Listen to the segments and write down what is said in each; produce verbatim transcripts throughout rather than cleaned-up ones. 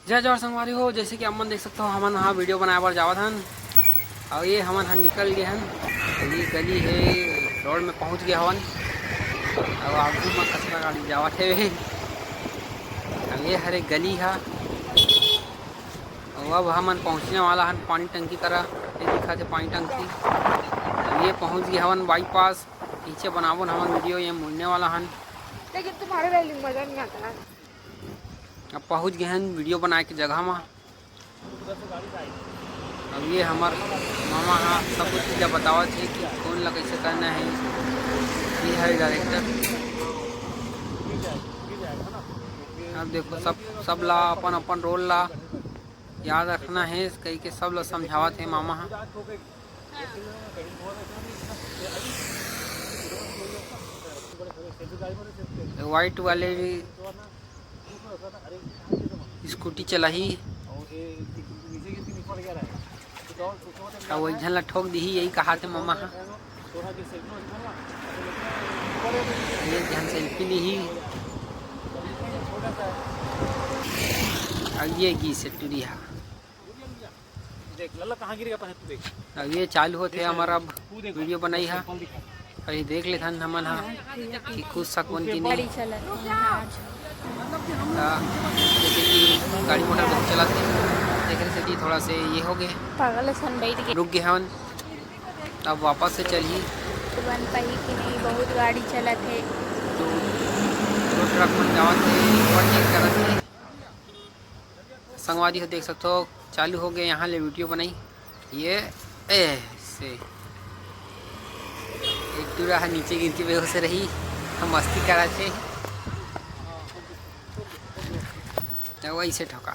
जय जोहार संगवारी हो, जैसे कि आप मन देख सकते हो, हमन हा वीडियो बनाए बर जावत हन। और ये हमन हा निकल गए हन, ये गली है, रोड में पहुंच गए हवन। और आगू में कचरा गाड़ी जावत है। अब ये हरे गली हा, और अब हमन पहुंचने वाला हन पानी टंकी करा। ये दिखा थे पानी टंकी। अब ये पहुंच गए हवन बाईपास, नीचे बनाबो न हमन वीडियो, ये मुड़ने वाला हन। लेकिन तुम्हारे रैली में मजा नहीं आता है। अब पहुंच गए हन वीडियो बनाए के जगह मा। अब ये हमर मामा हा सब कुछ चीज बतावत हे कि कौन ला कैसे करना है। ये है डायरेक्टर। अब देखो, सब सब ला अपन अपन रोल ला याद रखना है, कह के सब ला समझावत हे मामा हा। व्हाइट वाले भी स्कूटी चलाही, अउ एक झन ला ठोक दिही, यही कहा थे मामा हा। एक झन सेल्फी लिही, अउ ये गी से टुरी हा। देख लल्ला कहाँ गिरेगा, पहले तू देख। अब ये चालू होते हमारा अब वीडियो बनाई हा। अभी देख लेथन हमन हा कि कुछ सकवन की नहीं। गाड़ी चलत हे आज। ता जैसे कि गाड़ी मोटर बहुत चलत हे, तेखरे सेती थोड़ा से ये हो गए, पागल सन बैठ गए। रुक गए हवन, तब वापस से चलही। बन पाही कि नहीं, बहुत गाड़ी चलत हे। तो ट्रक मन जावत हे, ओवरटेक करत हे। संगवारी हो देख सकते हो, चालू हो गए यहाँ ले वीडियो बनाई। ये ऐसे एक टूरा है नीचे गिर के बेहोश रही, हम मस्ती करा थे तो वही से ठोका।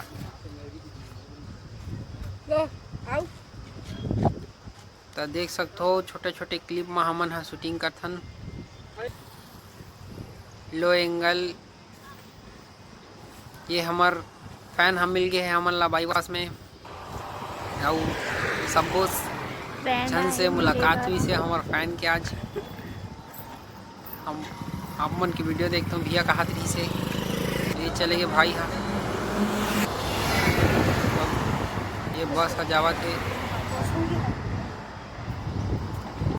तो देख सकते हो छोटे छोटे क्लिप में हमन हा शूटिंग करथन। लो एंगल ये हमर फैन ह मिल गए हे हमन ला बाईपास में। अउ सब्बो झन से मुलाकात हुई से हमर फैन के आज। हम आप मन के वीडियो देखते हो, भैया कहा रही से ये चले गए भाई हा। ये बस ह जावत हे।